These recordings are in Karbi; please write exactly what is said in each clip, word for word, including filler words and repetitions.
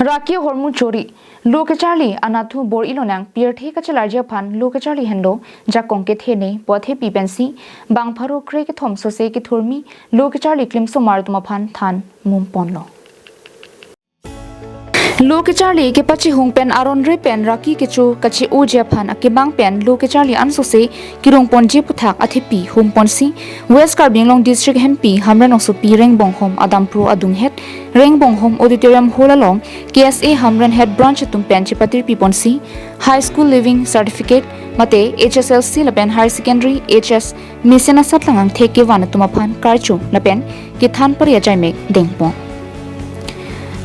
Raki ahormu chori, lo kecharli anatthu bor-i lonang, pirthe kachelarji aphan lo kecharli henlo jakong kethe ne pu athepi pensi bang pharo krekethom sose kethurmi lo kecharli klimsomar atum aphan than mum ponlo. Lo kecharli kepachihung pen aron re pen raki kecho kache-oji aphan akemang pen lo kecharli ansose kerung ponji aputhak athepi hum ponsi West Karbi Anglong District Hempi Hamren Rongsopi Rengbonghom Adamprong adunghet Rengbonghom Auditorium Hall along K S A Hamren Head Branch atum pen chepatirpi ponsi High School Leaving Certificate mate H S L C lapen Higher Secondary H S mesen asatlang angthek kevan atum aphan karcho lapen kethan pari ajaimek dengpon.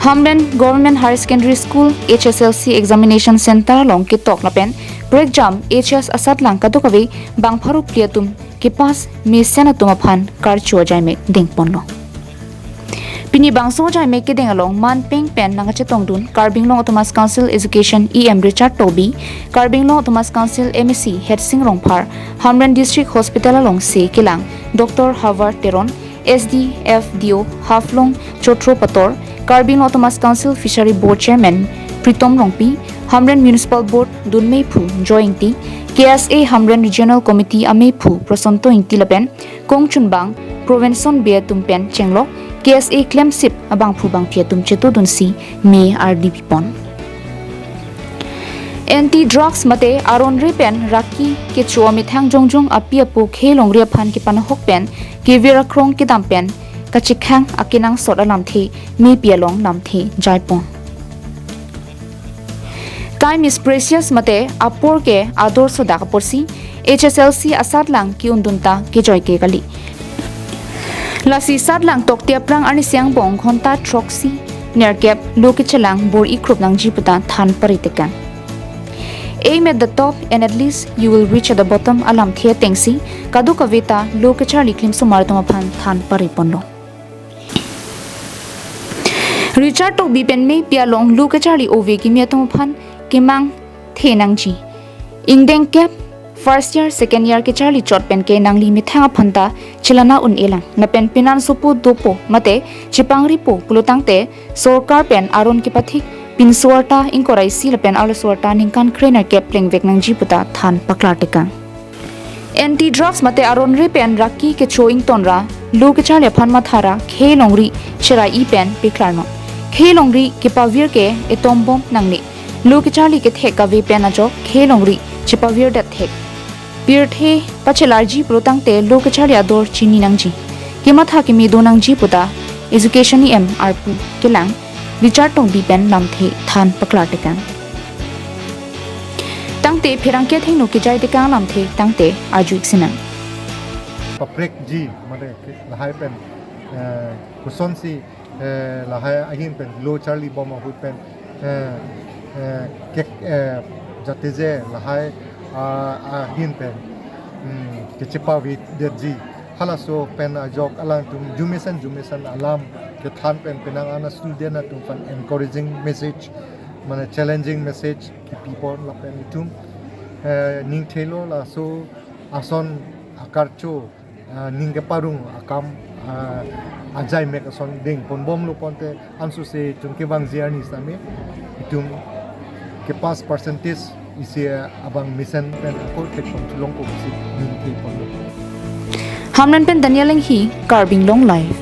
Hamren Government Higher Secondary School H S L C Examination Center along ketok lapen prekjam H S asatlang kadokave bang pharo phli atum kepass mesen atum aphan karcho ajaimek dengponlo. Pini bangso ajaimek kedeng along manpeng pen nangkachetongdun Karbi Anglong Autonomous Council Education E M Richard Tokbi, Karbi Anglong Autonomous Council M A C Headsing Rongphar, Hamren District Hospital alongsi kelang Doctor Havar Teron, S D F D O Haflong Chotro Pator, Karbi Anglong Autonomous Council Fishery Board Chairman Pritom Rongpi, Hamren Municipal Board dun meiphu Joy Ingti, K S A Hamren Regional Committee ameiphu Prosanto Ingti lapen kongchunbang Provenson Bey atum pen chenglok K S A klemsip abangphu bangphi atum chetodunsi me ardi pipon. Anti drugs mate aron re pen raki kecho amethang jongjong api apo khei longri aphan kepanahok pen kevir akrong kedam pen kachekhang akenangsot alamthe mepi along lamthe jaipon. Time is precious mate apor ke ador sodak aporsi H S L C asatlang ke-undun ta kejoi ke kali. Lasi satlang tokte aphrang arnisi angbong ghonta throksi nerkep lo kechelang bor-i krup nangji puta than paritekang. Aim at the top and at least you will reach at the bottom alamthe atengsi kadokave ta lo kecharli klimsomar atum aphan than pariponlo. Richard Tokbi pen mepi along lo kecharli ove kimi atum aphan kemangthe nangji. Ingdengkep first year, second year kecharli chot pen ke nangli methang aphan ta chelana un-elang. Lapen penan sopo dopo mate chepangripo pulotangte sorkar pen aron kepathik pinso arta ingkoi ra isi lapen arloso arta ningkan krenerkep plengvek nangji puta than paklartekang. Anti drugs mate aron re pen raki kecho ingtonra lo kecharli aphan mathara khei longri cherai pen peklarnon. Khei longri kepavir ke atombom nangne. Lo kecharli kethek kave pen ajok khei longri chepavir det thek. Pirthe pachelarji pulotangte lo kecharli ador chini nangji. Kematha keme do nangji puta Education E M arpu kelang Richard Tokbi pen lamthe than paklartekang. Tangte pherangke athengno kejaitekang lamthe tangte arju-ik sinang. Paprekji mate ke lahai pen, eh, kosonsi, eh, lahai ahin pen lo charlibom ahut pen, eh, eh, ke, eh, jatije lahai, ah, ahin pen, hmm, kechepavi detji. Halaso pen ajok alangtum jumesen jumesen alam kethan pen penang ana student atum aphan encouraging message, mane challenging message kipipon lapen itum, eh, ningthelo laso ason akarcho, ah, ning keparong akam, ah, ajaimek ason dengponbomlo pulote ansose itum kevangji arni sitame itum kepass percentage isi abang mesen pen ako thekpon chulongpo pusi ningtheponlo. Hamren pen Daniel Enghi, Karbi Anglong Live.